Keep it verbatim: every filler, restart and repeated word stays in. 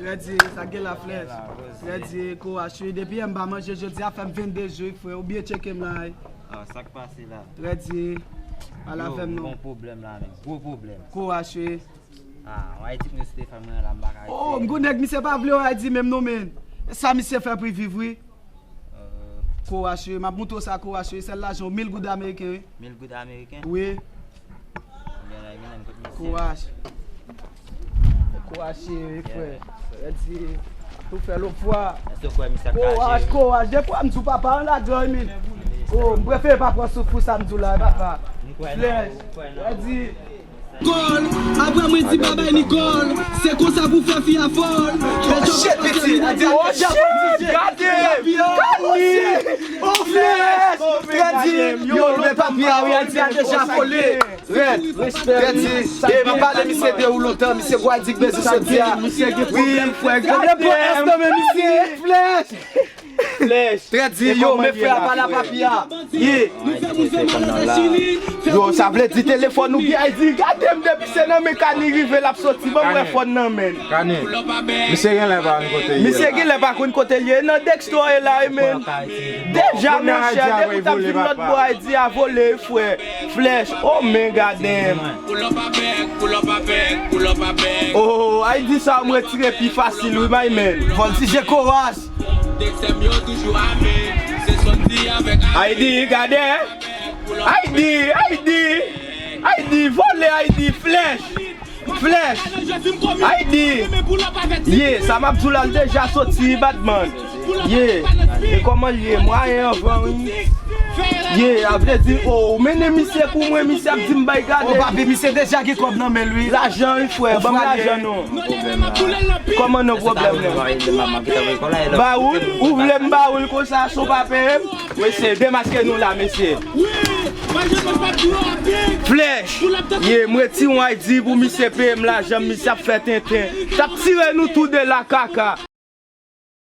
Rèdi, sa gen la Flèch. Rèdi, kouraj wi. Depi yè m pa manje, jodi a fè m vennde jou wi, frè. Ou byen tcheke m la wi. Ah, sa k pase la? Rèdi, ala fè m non. Gon pwoblèm la menm, gwo pwoblèm. Kouraj wi. Ah, w a di m yo Stefan mwen la, m pa ka rete. Oh, m gon nèg misye pa vle w a di menm non, men. Sa misye fè pou viv wi. Kouraj wi, m ap montre w sa kouraj wi. Sèl lajan w mil goud ameriken wi. Mil goud ameriken? Wi. Kouraj. Kouraj cheri, frè. Rèdi. Tou fè lòt fwa. Kouraj, kouraj. Defwa m di w papa an lagran wi. Oh, m prefere pa pran souf pou sa m di w la, papa. Flèch. Rèdi. Kòl, apre mwen di babay Nicole, se konsa pou fè fi a fòl. Oh shit, piti. Oh shit, gade. Oh flèch. Rèdi. Yo, men papi a wi, a di a deja vole. Rèd, rèd di, e m ap pale misye de ou lontan, misye gwa di k bezwen soti a. Wi, frè, gade. Pwoblèm pou S nan men misye. Flèch. Flèch. Trèd di, yo, men frè a pale a papi a. Ye. Yo, sa vle di telefòn ou gen, ay di, gade m depi se nan men Kani rive l ap soti, ban m wè fòn nan men. Kani, misye gen lè pa konn kote l ye. Misye gen lè pa konn kote l ye, nan Dexto e la, e men. Deja, monchè, depi w t ap vin lòt bò, ay di a vole. Frè, Flèch, oh men gade m. Pull up a bag, pull up a bag, pull up a bag. Oh, ay di sa m retire pi fasil wi, my man. Voltije kouraj. Deksèm yo toujou ame. Se soti avèk Ay di, gade. Ay di, ay di. Ay di, vole, ay di, Flèch. Flèch. Ay di. Ye, sa m ap di w la, l deja soti, Batman. Ye. E kòman l ye? Mwayen anvan wi. Ye, a vle di, oh, ou mennen misye pou mwen, misye ap di m bay gade. Oh, papi, misye deja gen kòb nan men l wi. Lajan wi, frè, ban m lajan non. Kòman non pwoblèm nan? Ba ou l, ou vle m ba ou l konsa, si w pa peye m? Mesye, demaske nou la, mesye. Flèch. Ye, m retire yon I D pou misye peye m lajan, misye ap fè tenten. T ap tire nou tou de la kaka.